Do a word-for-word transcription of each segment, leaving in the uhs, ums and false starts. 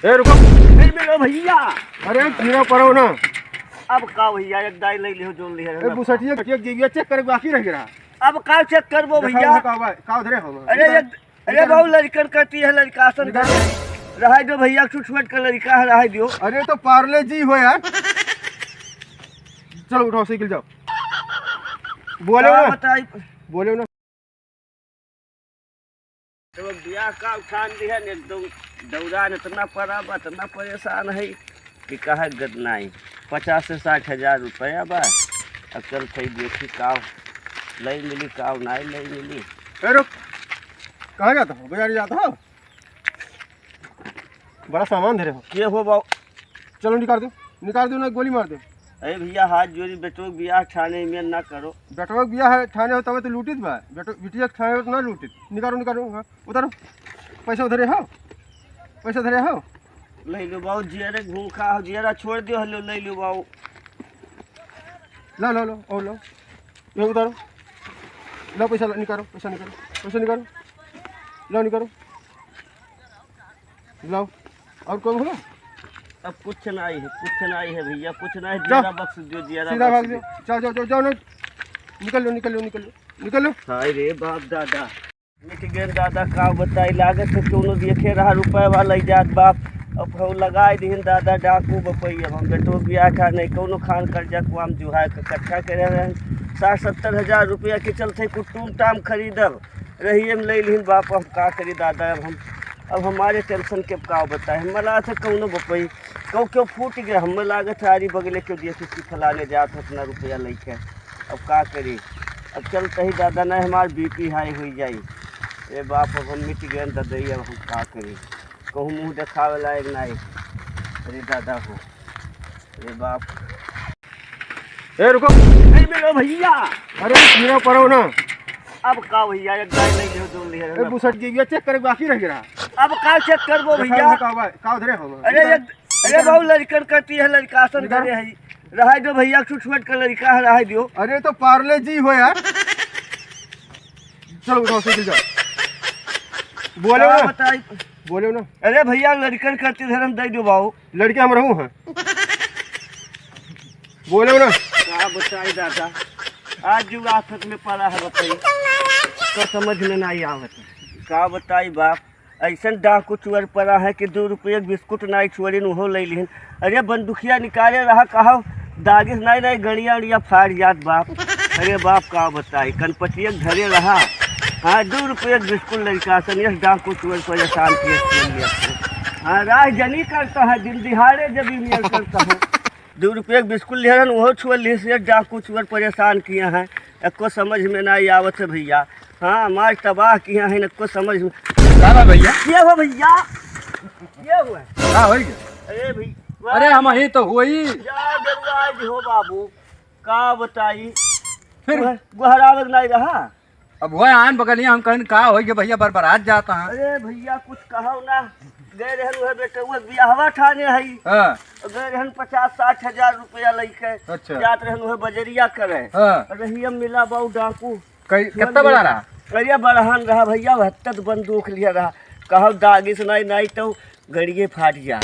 ए, रुको। नहीं मिलो भैया। अरे, गिरा पड़ो ना। अब का भैया, एक दाई ले लिहो, जोन लिहे ए, रहना। बुसटिया, बुसटिया, गिविया चेक करे बाकी रह गया। अब का चेक करबो देखा भैया? वो का बा-, का उधरे हो? अरे, ये, अरे बाबू, लड़कन करती है, लड़का सन निकाल। कर। रहाई दो भैया, छुट छुट का लड़का है, रहाई दो। अरे, तो पार्ले जी हो यार। चलो, उठाओ, साइकिल जाओ। बोलो का ना। बताई? बोलो ना। तो बियाह का उठान दिहन, एकदम दौरान इतना पड़ा बा, इतना परेशान है कि कहा गद नाई। पचास से साठ हजार रुपया बा। अब चल भाई देखी का लई मिली, का नाई लई मिली। ए रुक, कहाँ जाता हो? बाजार जाता हो? बड़ा सामान धरे हो। के हो बाऊ? चलो निकाल दो, निकाल दो ना, गोली मार दे। अरे भैया, हाथ जोड़ी, बेटो के बियाह ठाने में ना करो। बेटो के बियाह है, ठाने हो तब तो लूटित बा। बेटो, बिटिया के ठाने हो तो ना लूटित। निकालो, निकालो, हाँ, उतारो। पैसा उधरे हो, पैसा उधरे हो। ले लो बाऊ, जियरे घूम खा हो, जियरा छोड़ दियो, हलो, ले लो बाऊ। लो, लो, लो, और लो। ये उतारो। लो पैसा, लो, निकालो, पैसा निकालो, पैसा निकालो। लो, निकालो। लाओ, और कौन हो? अब कुछ नहीं है, कुछ नहीं है भैया, कुछ नहीं। जाओ। जियरा बख्श दियो, जियरा सीधा बख्श भाग दियो। जाओ, जाओ, जाओ, जाओ ना। निकल लो, निकल लो, निकल लो, निकल लो। हाय रे बाप दादा, मिट गए दादा, का बताई, लागत है कोनो देखे रहा रुपया वाला जात बाप। अब हम लगाए दिहिन दादा डाकू बपई। अब हम बेटो बियाह का नहीं कोनो खान कर्जा को हम जुहाए के इकट्ठा करे रहन। साठ सत्तर हजार रुपया के चलते कुटुम टाम खरीदब। रहिए में ले लिहिन बाप, हम का करी दादा, अब हम, अब हमारे टेंशन के का बताए, हम मला से कौनो बपई, कहू क्यों फूट गया, हमें लागत है आरी बगले क्यों दिए किसी फलाने जात है इतना रुपया लेके, अब का करी, अब चलते ही दादा नहीं हमार बीपी हाई हुई जाई। ए बाप, अब हम मिट गए ददई, अब हम का करी, कहूँ मुँह देखावे लायक नहीं। अरे दादा हो, अरे बाप। ए, रुको। नहीं मिलो भैया। अरे, गिरा पड़ो ना। अब का भैया, एक दाई नहीं लियो, जोन लिहे ए, रहना। बुसट गई, ये चेक करे, बाकी रह गया। अब का चेक करबो देखा भैया? वो का बा-, का उधरे हो? अरे, ये, अरे बाबू, लड़कन करती है, लड़का सन इधर। करे है। रहाई दो भैया, छुट छुट का लड़का है, रहाई दो। अरे, तो पार्ले जी हो यार। चलो, उठाओ, साइकिल जाओ। बोले का ना। बताई? बोले ना। अरे भैया, लड़कन करती धरम दे दो बाबू। लड़के हम रहू हैं। बोले ना। का बताई दादा, आज जो आफत में पड़ा है बताई, तो समझ में नहीं आवत। का बताई बाप, ऐसन डाकू चुअर पड़ा है कि दो रुपये के बिस्कुट नाई छोड़िन, उहो ले लिहिन। अरे बंदुखिया निकाले रहा, कहा दागिस नाई नाई गड़िया उड़िया फाड़ जात बाप। अरे बाप का बताई, कनपटिया के धरे रहा। हाँ, दो रुपये के बिस्कुट लड़का सन, यस डाकू चुअर परेशान किए, किए, किए। हाँ, राह जनी करता है, दिन दिहाड़े जब ई नियर करता है। दो रुपये के बिस्कुट ले रहन, उहो छुअल लिहिस, ये डाकू चुअर परेशान किए हैं, एको समझ में नहीं आवत है भैया। हाँ, हमार तबाह किए हैं, एको समझ में। का बा भैया? ये हो भैया, ये हुआ। का होई गया? अरे भैया, अरे हम ही तो हुई। जा बेरुआ आज हो बाबू, का बताई? फिर? गोहरावे के नहीं रहा। अब वह आन बगलिया हम कहन का होई गया भैया, बरबरात जाता है। अरे भैया कुछ कहो ना, गए रहन वह बेटे वह बियाहवा ठाने हई। हाँ। गए रहन पचास साठ हजार रुपया लइके। अच्छा। जात रहन वह बजरिया करे। हाँ। रहिया मिला बाऊ डाकू। कई, कितना बड़ा रहा? अरे बड़हन रहा भैया, हत्तत बंदूक लिया रहा। कहो दागिस नाई, नाई तो गड़िए फाट जा।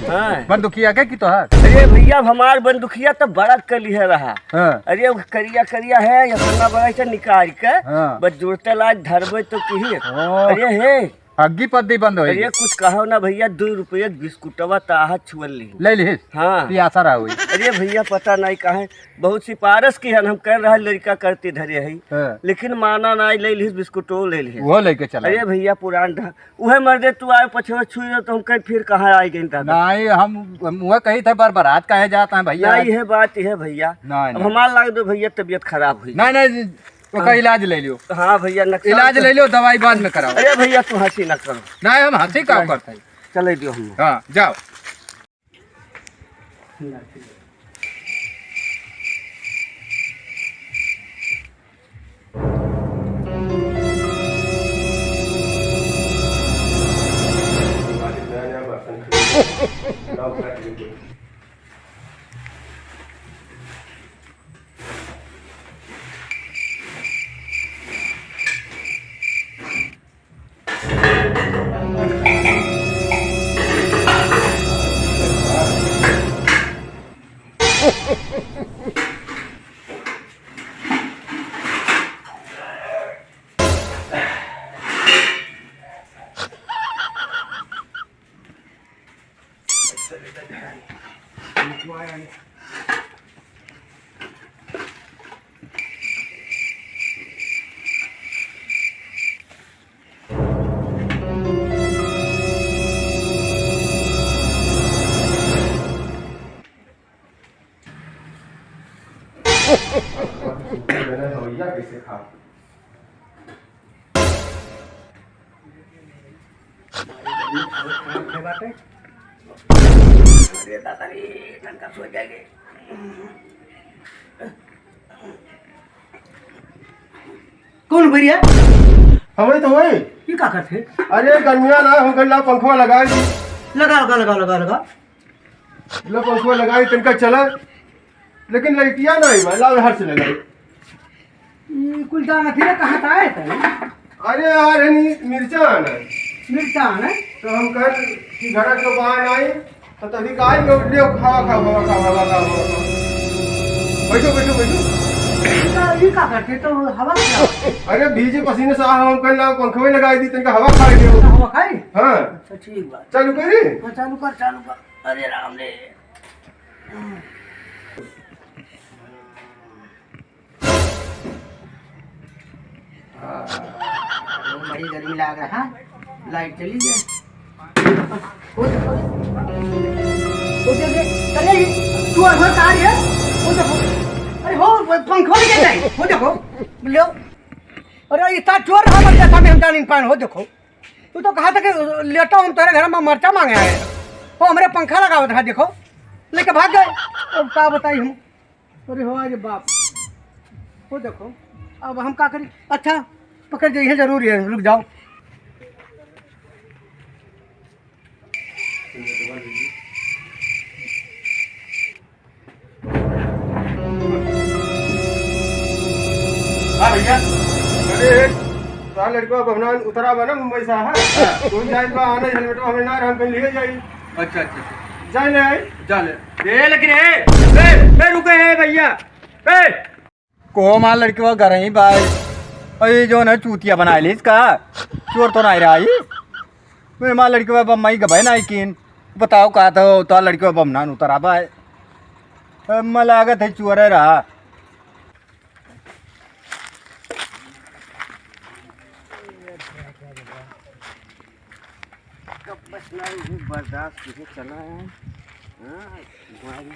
हाँ। बंदुखिया के की तोहार? अरे भैया, अब हमार बंदुखिया तो बड़ा कलिया रहा। हाँ। अरे वो करिया करिया है, इतना बड़ा से निकाल के हाँ। बस जुड़ते लाग धरबे तो की। हाँ। अरे हे। अग्गी पद्दी बंद होई। अरे कुछ कहो ना भैया, दो रुपये के बिस्कुटवा ताहा छुअल ली। ले लिहिस? हाँ। पियासा रहा हुई। अरे भैया, पता नहीं काहे, बहुत सिफारिश की हन, हम कह रहा लड़का करती धरे है, हाँ। लेकिन माना नहीं, ले लिहिस बिस्कुटो ले लिहिस। वो लेके चला। अरे भैया, पुरान ढंग उहे मर्दे तू आए पछवा छुई रहो तो हम कहीं फिर कहाँ आए गए दादा? नहीं, हम, हम उहे कही थे बरबरात काहे जाता है भैया? नहीं, यह बात है भैया। नहीं, अब नहीं। हमार लाग दो भैया, तबीयत खराब हुई। नहीं, नहीं, ओका हाँ। इलाज ले लियो। हाँ भैया, नक्शा इलाज तो ले लियो, दवाई बाद में कराओ। अरे भैया, तू हंसी ना करो। नहीं, हम हंसी का नहीं। करते हैं। चले दियो हम। हाँ, जाओ। अरे दादा रे, तनका सो जाएंगे। कौन भैया? हमें तो वही। ये का करते? अरे गर्मिया ना, हम कहला पंखवा लगाई दी। लगा, लगा, लगा, लगा, लगा। लो पंखवा लगाई, तनका चला। लेकिन लइटिया ना आई बा, लाओ हर से लगाई। ई कुल दाना फिर कहाँ से आए थे? अरे यार, है नी, मिर्चा आना है। मिर्चा आना है? तो हम कह कि घर के बाहर आई, तो तभी का आई, मैं उठ लियो, खावा, खावा, खावा, खावा, खावा, खावा। बैठो, बैठो, बैठो। ई का, ई का करते तो हवा क्या? अरे भीजे पसीने से आ, हम कह ला, पंखवे लगाई दी, तनका हवा खाई दियो। अच्छा, हवा खाई? हाँ। अच्छा, ठीक बात। चालू करी? हाँ, चालू कर, चालू कर। अरे राम रे। हाँ, बड़ी गर्मी लाग रहा है, लाइट चली गई। वो देखो, वो देखो, अरे ये चोर हो का रे? वो देखो, अरे हो, वो पंखा भी कैसे है? वो देखो, लो, अरे इतना चोर रहा, मर जाता मैं, हम जान नहीं पान। हो देखो, तू तो कहा था कि लेटा हम तेरे घर में मरचा मांगे आए, वो हमरे पंखा लगावत रहा, देखो, लेके भाग गए। अब का बताई हम? अरे हो, अरे बाप, वो देखो, अब हम का करी? अच्छा, पकड़ जाइए, जरूरी है, रुक जाओ। हाँ भैया। अरे, तोहार लड़कवा बभनान उतरा बा ना मुंबई से, हाँ? हाँ। तू जाए बा, आने हेलमेटवा हमें ना रहे, हम कहीं लिए जाई। अच्छा, अच्छा, अच्छा। जाए ले आई। जा ले। ए, लेकिन ए, ए, ए, रुके, ए, भैया। ए। को माँ लड़कवा घर ही बा। अरे, जो ना चूतिया बनाए ली इसका। चोर तो नहीं रहा ई। मेरे माँ लड़कवा बम्मई गबे नहीं किन। बताओ का तो, तो लड़कवा बमनान उतरा बा। अब मैं लागत है चोर है रहा। कब बस ना, ये बर्दाश्त नहीं चला है। हाँ, तुम्हारी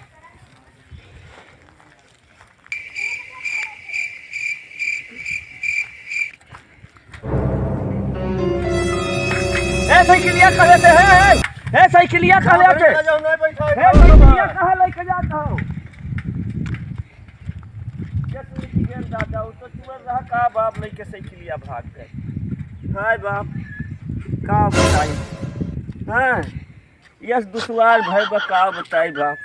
ए, साइकिलिया कहाँ लेते हैं? ए, साइकिलिया कहाँ लेते? ए, साइकिलिया कहाँ लेके जाता हो? ये सुन की गेंद दादा, वो तो चुअर रहा का बाप लेके साइकिलिया भाग गए। हाय बाप, का बताई? हाँ, यस दुश्वार भाई बा, का बताई बाप?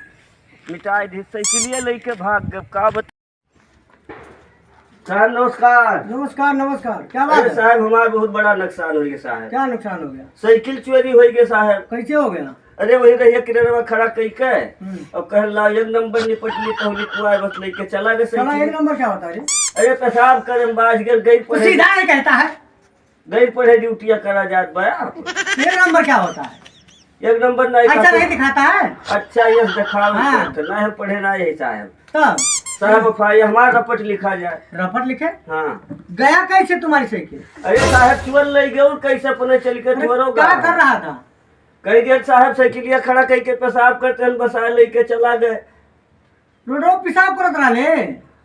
मिटाई दी साइकिलिया लेके भाग गए, का बत- साहब नमस्कार। नमस्कार, नमस्कार। क्या बात अरे है? साहब, हमार बहुत बड़ा नुकसान हो गया साहब। क्या नुकसान हो गया? साइकिल चोरी हो गया साहब। कैसे हो गया? अरे वही रहिए किनारे खड़ा कई के, हम्म। अब कह ला एक नंबर निपट ली, कहली कुआ बस लेके चला गए चला, साइकिल। एक नंबर क्या होता है रे? अरे पेशाब करे में बाज गए, गई तो पड़े। सीधा ही कहता है। गई पढ़े ड्यूटिया करा जात बा। एक नंबर क्या होता है? एक नंबर नहीं अच्छा खाते। नहीं दिखाता है? अच्छा, यस दिखावे हाँ। तो नहीं पढ़े ना यही साहब। तब? साहब, FIR हमारा रपट लिखा जाए। रपट लिखे? हाँ। गया कैसे तुम्हारी साइकिल? अरे साहब, चोर ले गए और कैसे अपने चल के अरे, चोरों क्या का? कर रहा था? कह गए साहब, साइकिलिया खड़ा कह के पेशाब करते हैं, बसा लेके चला गए। रोडवा पेशाब करत रहले।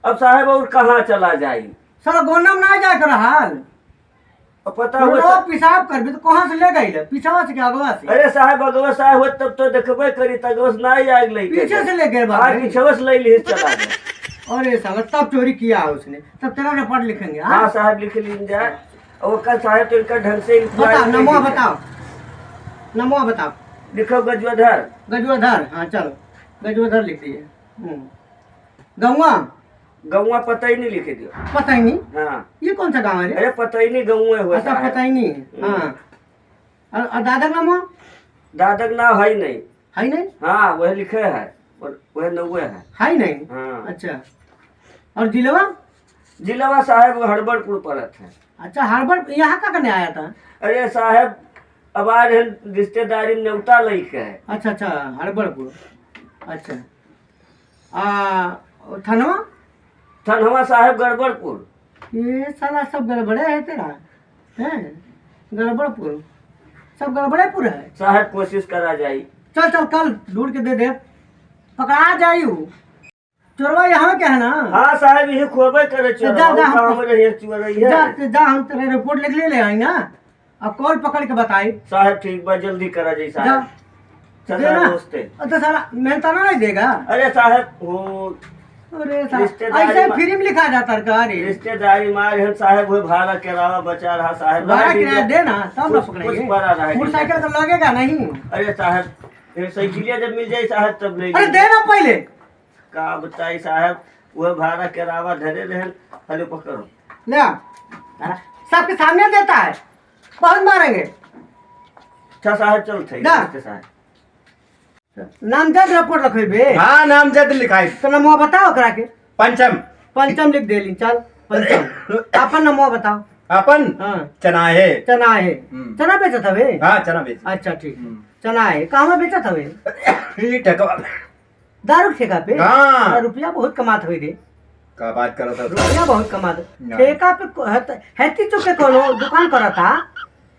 अब साहब और कहाँ चला जाई? साला गोंडा में ना जाए कर हाल। अब पता हो रोडवा सा- पेशाब करबे तो कहाँ से ले गई ले? पीछवा से कि अगवा से? अरे साहब, अगवा साहब होत तब तो देखबे करी, तगवा से ना आग लई पीछे के। से ले गए बाप आज रे। पीछवा से ले ली चला गए। अरे साला तब चोरी किया है उसने, तब तेरा रिपोर्ट लिखेंगे, हाँ? हाँ साहब, लिख लीन जाए। और कल साहब तो इनका ढंग से इंक्वायरी बताओ, नहीं नमवा की। बताओ, नमवा बताओ। लिखो गजवाधर। गजवाधर, हाँ चलो, गजवाधर लिख दिए। हम्म। गौवा? गौवा पतैनी लिखे दियो। पतैनी? हाँ। ये कौन सा गाँव है रे? अरे पतैनी गौवा हुआ अच्छा, साहब। पतैनी, हम्म। हाँ। और, और दादा का नाम हुआ? दादा का नाम है ही नहीं। है ही नहीं? हाँ, वह लिखे है, और वह नौवे है। है ही नहीं? हाँ। अच्छा। और जिलवा? जिलवा साहब हड़बड़पुर पड़त है। अच्छा, हड़बड़, यहाँ का करने आया था? अरे साहब, अब आ रहे रिश्तेदारी में न्योता लइके। अच्छा, अच्छा, हड़बड़पुर। अच्छा। आ, थनवा? थनवा साहेब गड़बड़पुर। ये साला सब गड़बड़े है तेरा, हैं? गड़बड़पुर, सब गड़बड़ेपुर है। साहेब कोशिश करा जाई। चल, चल, कल ढूंढ के दे दे। पकड़ा जाई हूँ। चोरवा यहाँ के है ना? हाँ साहेब, यही खोबे करे तो चोरवा, जा, जा, वो हम कहाँ रही है चोरई है? जा, तो जा, हम तेरे रिपोर्ट लिख ले, ले आई ना, अब कौन पकड़ के बताई? साहेब ठीक बा, जल्दी करा जाई जा। साहेब। चल दे साहेब, ना। नमस्ते। अब तो साला मेहनताना नहीं देगा। अरे साहेब, वो अरे साला, रिश्तेदारी ऐसे मा-, फिल्म लिखा जाता है का रे? रिश्तेदारी मार हम साहेब, वो भाड़ा किराया बचा रहा साहेब, भाड़ा नहीं किराया दे। दे ना, तब ना कुछ, पकड़ेंगे। कुछ बड़ा रहा मोटरसाइकिल तो लगेगा नहीं। अरे साहेब, फिर साइकिलिया जब मिल जाए साहेब, तब ले अरे लीजिए। दे ना पहले। का बताई साहब, वह भाड़ा के अलावा धरे रहन। हेलो, पकड़ो। ले आ। अरे, सबके सामने देता है, बहुत मारेंगे। अच्छा साहब, चल, ठीक जा। है, साहब। नामजद रिपोर्ट रखेबे? हाँ, नामजद लिखाई। तो नमवा बताओ ओकरा के। पंचम। पंचम लिख देली, चल, पंचम। अपन नमवा बताओ। अपन? हाँ। चना है। चना है। हम्म। चना बेचत हवे? हाँ, चना बेच। अच्छा, ठीक। हम्म। चना है। कहाँ बेचत हवे? ई ठेकवा। दारू के ठेका पे? हाँ। अरे, रुपया बहुत कमात होई रे। का बात करत हस? रुपया बहुत कमात। ना। ठेका पे को-, हत-, हैती चुके कोनो दुकान करता,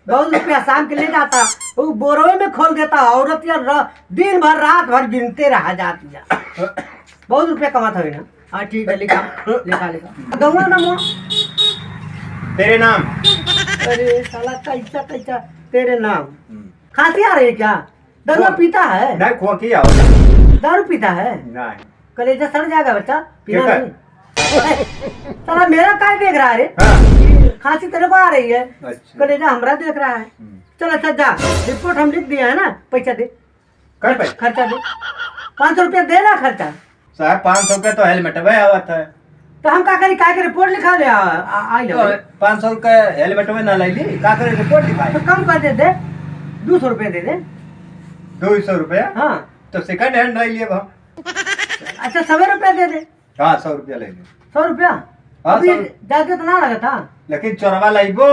बहुत रुपया शाम के ले जाता, वो बोरवे में खोल देता, औरत या र-, दिन भर रात भर गिनते रहा जात या। बहुत रुपया कमात होई ना। हाँ, ठीक है, लिखा, लिखा, लिखा। गौवा ना मो। तेरे नाम। अरे साला, कैसा, कैसा तेरे नाम? हम्म। खांसी आ रही है क्या? दरुआ पीता है? नहीं, खोंकी आवता। दारू पीता है? नहीं। कलेजा सड़ जाएगा बच्चा, पीना केकर? नहीं। साला मेरा काय देख रहा है रे? हाँ। खांसी तेरे को आ रही है, अच्छा। कलेजा हमरा देख रहा है। हम्म। चल अच्छा जा, रिपोर्ट हम लिख दिया है ना, पैसा दे। कर भाई। खर्चा दे, पाँच सौ रुपया दे ना खर्चा। साहब, पाँच सौ के तो हेलमेटवे आवत है। तो हम का करी, काहे के रिपोर्ट लिखा ले आ, आ, आई ले तो भाई। पाँच सौ के हेलमेटवे ना ले ली, का करे रिपोर्ट लिखाई? तो कम कर दे दे, दो सौ रुपया दे दे। दो सौ रुपया? हाँ। तो सेकंड हैंड ले लिए हम। अच्छा, सौ रुपया दे दे। हाँ, सौ रुपया ले ले। सौ रुपया? हाँ, अभी सौ। ज्यादा तो ना लगा था। लेकिन चोरवा लाइबो।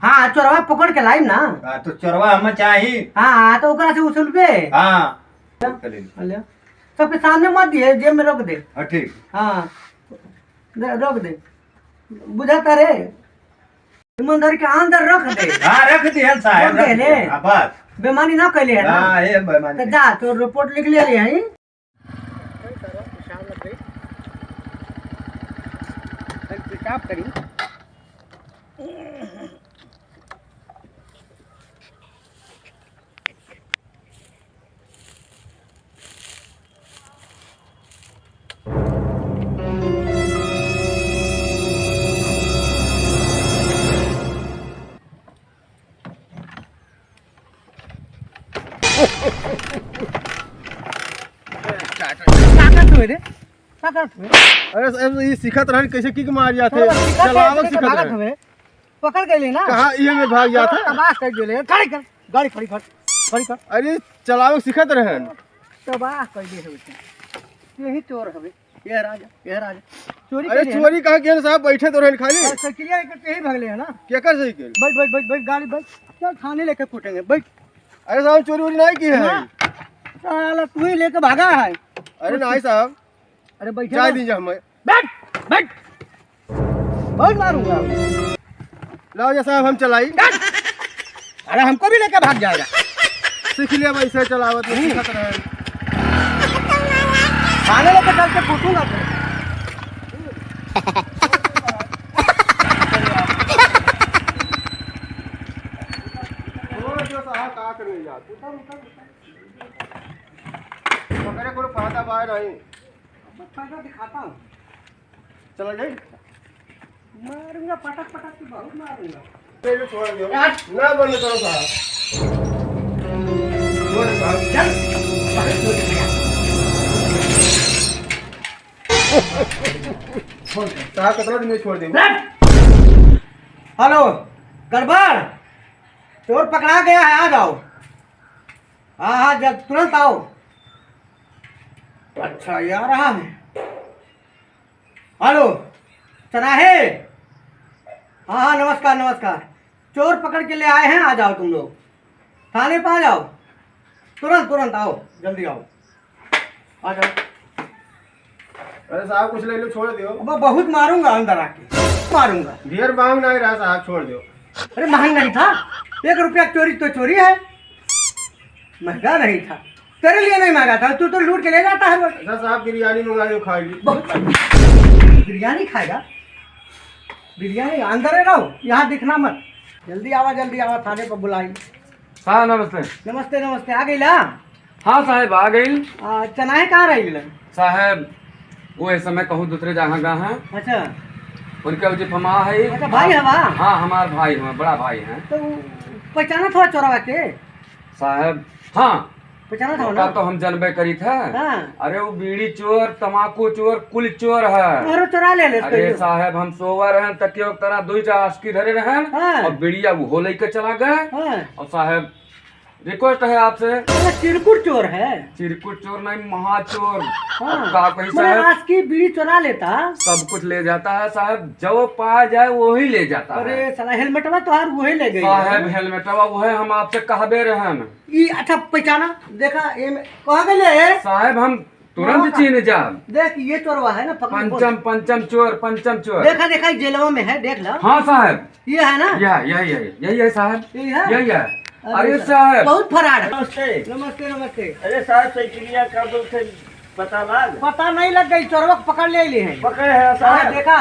हाँ, चोरवा पकड़ के लाइब ना। हाँ, तो चोरवा हमें चाही। हाँ, हाँ, तो ओकरा से उछुलबे। हाँ। ले ले। ले। सबके सामने मत दिए, जेब में रख दे। हाँ, ठीक। हाँ, दे, रख दे। बुझाता रे? ईमानदारी के अंदर रख दे। हाँ, रख दिहन साहब, रख दे रख ने। दिहन। हाँ, बस। बेमानी ना कैले है ना? हाँ, ये बेमानी तो नहीं। जा, तो रिपोर्ट लिख ले रही है। चल सारा, पेशाब लग गई। चल पेशाब करी। का करत हुए रे? का करत हुए? अरे, अरे, ये सीखत रहन, कैसे kick मार जात है। अरे, सीखत चलावत रहन, सीखत भागत रहन। हुए। पकड़ गइले ना। कहाँ ये में भाग जात है? तबाह कर देले। खड़ी कर, गाड़ी खड़ी कर, खड़ी कर। अरे, चलावत सीखत रहन। तबाह कर दे हवे। यही चोर हवे। ये राजा, ये राजा। चोरी अरे, कैले है ना? चोरी कहाँ किया साहब, बैठे तो रहन खाली। अरे, साइकिलिया लेकर यही भाग ले है ना? केकर साइकिल? बैठ, बैठ, बैठ, बैठ, गाड़ी बैठ। चल, थाने लेके कूटेंगे, बैठ। अरे साहब, चोरी वोरी नहीं की है। ना, साला तू ही लेके भागा है। अरे नहीं साहब। अरे बैठे जाए ना। दीजिए हमें। बैठ, बैठ। बहुत मारूंगा। लाओ जा साहब, हम चलाई। बैठ। अरे हमको भी लेके भाग जाएगा। सीख लिया भाई, इसे चलावत नहीं सीखत रहे। थाने लेके चल के कूटूंगा तो। ओ जो साहब का करने जा। पकड़े कोनो फायदा बा नहीं। अब फायदा दिखाता हूँ। चला जाए। मारूंगा, पटक पटक के बहुत मारूंगा। ये भी छोड़ दो। हट। ना बंद करो साहब। छोड़ साहब। चल। साहब, कितना दिन में छोड़ देंगे? हट। हेलो, गड़बड़, चोर पकड़ा गया है, आ जाओ। हाँ, हाँ, जब तुरंत आओ। अच्छा, ये आ रहा है। हेलो, चराहे। हाँ, हाँ, नमस्कार, नमस्कार। चोर पकड़ के ले आए हैं, आ जाओ तुम लोग। थाने पे आ जाओ, तुरंत, तुरंत आओ, जल्दी आओ, आ जाओ। अरे साहब, कुछ ले लो, छोड़ दो। अब बहुत मारूंगा अंदर आके, मारूंगा। ढेर महंग नहीं रहा साहब, छोड़ दो। अरे महंग नहीं था, एक रुपया चोरी तो चोरी है, महंगा नहीं था, तेरे लिए नहीं मांगा था, तू तो लूट के ले जाता है रोज। अच्छा साहब, बिरयानी मंगा लो, खा ली। बहुत बिरयानी खाएगा, बिरयानी अंदर ही रहो, यहाँ दिखना मत। जल्दी आवा, जल्दी आवा, थाने पर बुलाई। हाँ, नमस्ते। नमस्ते, नमस्ते, आ गइला? हाँ साहेब, आ गइल। आ, चनाहे कहाँ रह गइला? साहेब, वो इस समय कहूँ दूसरे जहाँ गा हैं। अच्छा। उनके वजह फमा है। अच्छा, भाई हवा? हाँ, हमार भाई हुआ, बड़ा भाई है। तो पहचाना था चोरवा के? साहेब, हाँ। पहचाना था ओका ना? तो हम जनबे करी था। हाँ। अरे वो बीड़ी चोर, तमाकू चोर, कुल चोर है। अरे चोरा ले ले अरे इसको। साहेब, हम सोवा रहन, तकियो के तरह दुई चा आस्की धरे रहन हाँ। और बीड़िया वो लेके चला गए। हाँ। और साहेब, रिक्वेस्ट है आपसे। अरे चिरकुट चोर है। चिरकुट चोर नहीं, महाचोर। हाँ। अब का कही मने साहेब? आस्की बीड़ी चोरा लेता। सब कुछ ले जाता है साहेब, जो पाया जाए वही ले जाता है। अरे साला हेलमेटवा तोहार वही ले गई साहेब, है। हेलमेटवा वो है, हम आपसे कहबे रहन। ई अच्छा पहचाना, देखा, ए में, कहाँ गइले? साहेब, हम तुरंत हाँ। चीन्ह जाब। देख, ये चोरवा है ना, पकड़, पंचम, बोल। पंचम चोर, पंचम चोर। देखा, देखा, ये जेलवा में है, देख लो। हाँ साहेब। ये है ना? यह, यही, यही, यही है साहेब। यही है? यही है। अरे अरे साहेब। साहेब। बहुत फरार है। नमस्ते। नमस्ते, नमस्ते। अरे साहेब, साइकिलिया का बोलते पता लाग? पता नहीं लग गई, चोरवा के पकड़ ले लिए हैं। पकड़े हैं साहेब। हाँ, देखा,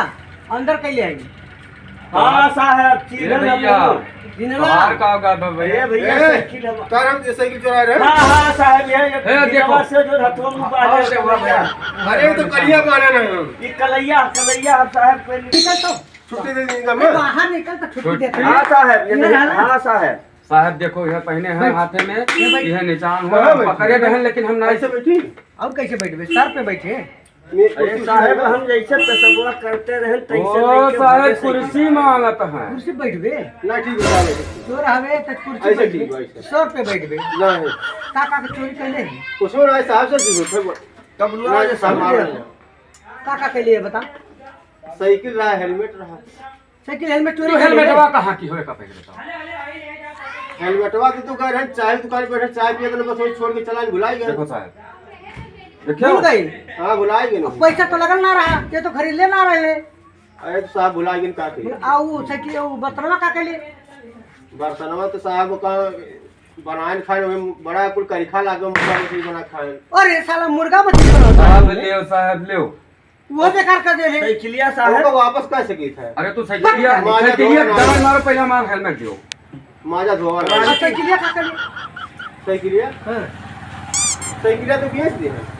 अंदर कैले हैं। हाँ साहेब, ए चिन्हल भैया, हम लोग। चिन्हला। तोहार का होगा बे भैया? ए भैया, ए, साइकिल हम तार हम ये साइकिल चुरा रहे हैं। हाँ, हाँ साहेब, ये ए, दिनवा देखो। से जो हथवा में बांधे आओ, देखो भैया। भैया। अरे, ये तो कलिया बांधे ना हम। ये कलैया, कलैया हम साहेब पहले निकल तो। छुट्टी दे देंगे अरे, मैं। बाहर निकल तो छुट्टी छुट्टी। देते हैं। हाँ साहेब, ये ये नहीं, है ना? हाँ साहेब। साहेब देखो, यह पहने हैं बैठ। हाथे में, ये बैठ। यह निशान हो, कहाँ बैठे? पकड़े रहन, लेकिन हम नहीं ऐसे बैठी? और कैसे बैठबे? सर पे बैठे। अरे साहेब, हम जैसे पेशवा करते रहे, तैसे ओ लेके साहेब, भागे से कुर्सी मांगत है। कुर्सी बैठबे? ना, ठीक है, साहब। चोर हवे त कुर्सी ऐसे बैठबे। ठीक बा, ऐसे। सर पे बैठबे। नहीं। का, का के चोरी कैले है? कुछ ना, साहब से ठीक है, फिर तब लोग नहीं, आज साहब, सामान मारो। का, का कैले है बता? साइकिल रहा, हेलमेट रहा। साइकिल हेलमेट चोरी तो कर ले हेलमेटवा रे। कहाँ की होए का पहले बताओ? हेलमेटवा तो तू कह रहे चाय दुकान पे बैठे, चाय पिए तो बस वही छोड़ के चला, भुला ही गए। देखो साहब, देखो। भूल गई? हाँ, भुला ही गए। अब पैसा तो लगल ना रहा, ये तो खरीद ले ना रहे। अरे तो साहब भुला गए, का कही? आ वो साइकिल, वो बर्तनवा का के लिए? बर्तनवा तो साहब का बनाए खाए में बड़ा कुल करिखा लागे, मुर्गा मछली बना खाए। अरे साला मुर्गा मछली बनाता है। साहब लेव, साहब लेव। वो बेकार कर दे रे। साइकिलिया साहब। ओका वापस कैसे की था? अरे तू साइकिलिया, माजा साइकिलिया धोवा ना। डबल मारो, पहले हमारा हेलमेट दियो। माजा धोवा ना। अच्छा, साइकिलिया का करिए? साइकिलिया? हाँ। साइकिलिया तो बेच दे है।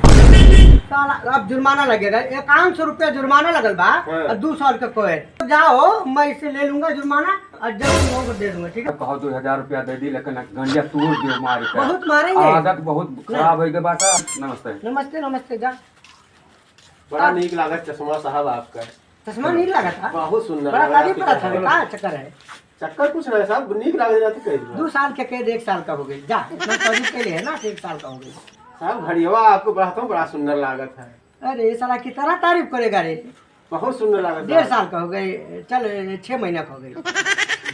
साला, अब जुर्माना लगेगा, इक्यावन सौ रुपया जुर्माना लगल बा, हाँ। और दो साल का कोई। तो जाओ, मैं इसे ले लूंगा जुर्माना, और जब तुम लोगों को दे दूंगा, ठीक है? कहो दो हजार रुपया दे दी, लेकिन गंजा तोड़ दियो मार के। बहुत मारेंगे। आदत बहुत खराब हो गई बाटा। नमस्ते। नमस्ते, नमस्ते, जा। बड़ा नीक लागत चश्मा साहब आपका। चश्मा नीक लागत है? बहुत सुंदर बड़ा लागत तारीफ आपके करत है, चश्मा। का चक्कर है? चक्कर कुछ नहीं साहब, नीक लागत है तो कह दो। दो साल के कैद एक साल का हो गई। जा, इतना तारीफ के लिए है ना, एक साल का हो गई। साहब घड़ियावा आपको बड़ा तो बड़ा सुंदर लागत है। अरे साला कितना तारीफ करेगा रे? बहुत सुंदर लागत है। डेढ़ साल का हो गई, चल छह महीना का हो गई।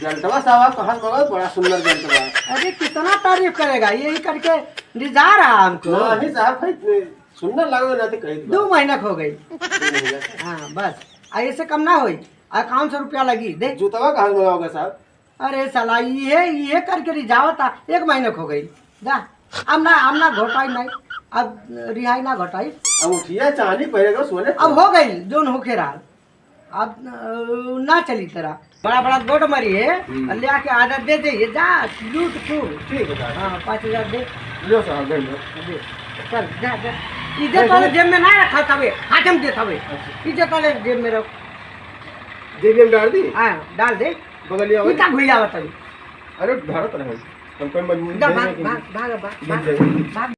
बेल्टवा साहब आप कहाँ से मंगाओ? बड़ा सुंदर बेल्टवा। अरे कितना तारीफ करेगा, यही करके रिझा रहा हमको। नहीं साहब भाई, सुंदर लागो ना तो कही दो महीना हो गई। दो महीना। हाँ, बस। आ, ऐसे कम ना होई। आ, पाँच सौ रुपया लगी, दे। जूतवा कहाँ से मंगाओगे साहब? अरे साला, ये, ये करके रिझावता, एक महीना हो गई। जा, अब ना, अब ना घोटाई नहीं, अब रिहाई ना घोटाई। अब उठिया चांदी पहले तो सोने अब हो गई, जोन होखे रहा। अब, अ, ना चली तेरा। बड़ा बड़ा गोट मारी है, हम्म। और ले आके आधा दे दे, ये जा, लूट तू। ठीक है साहब। हाँ, पाँच हजार दे। लो साहब, दे लो। दे। चल, जा, जा। इज्जत वाले जेब में ना रखा था बे, हाथ में देता बे। अच्छा। इज्जत वाले जेब में रख। जेब में डाल दी? हाँ, डाल दे। बगलिया वाले? इतना घुइया बता दे। अरे, धरत रहे। हम कोई मजबूरी जा, नहीं भाग, है कि भाग, भाग, भाग, नहीं भाग, जाएंगे। भाग।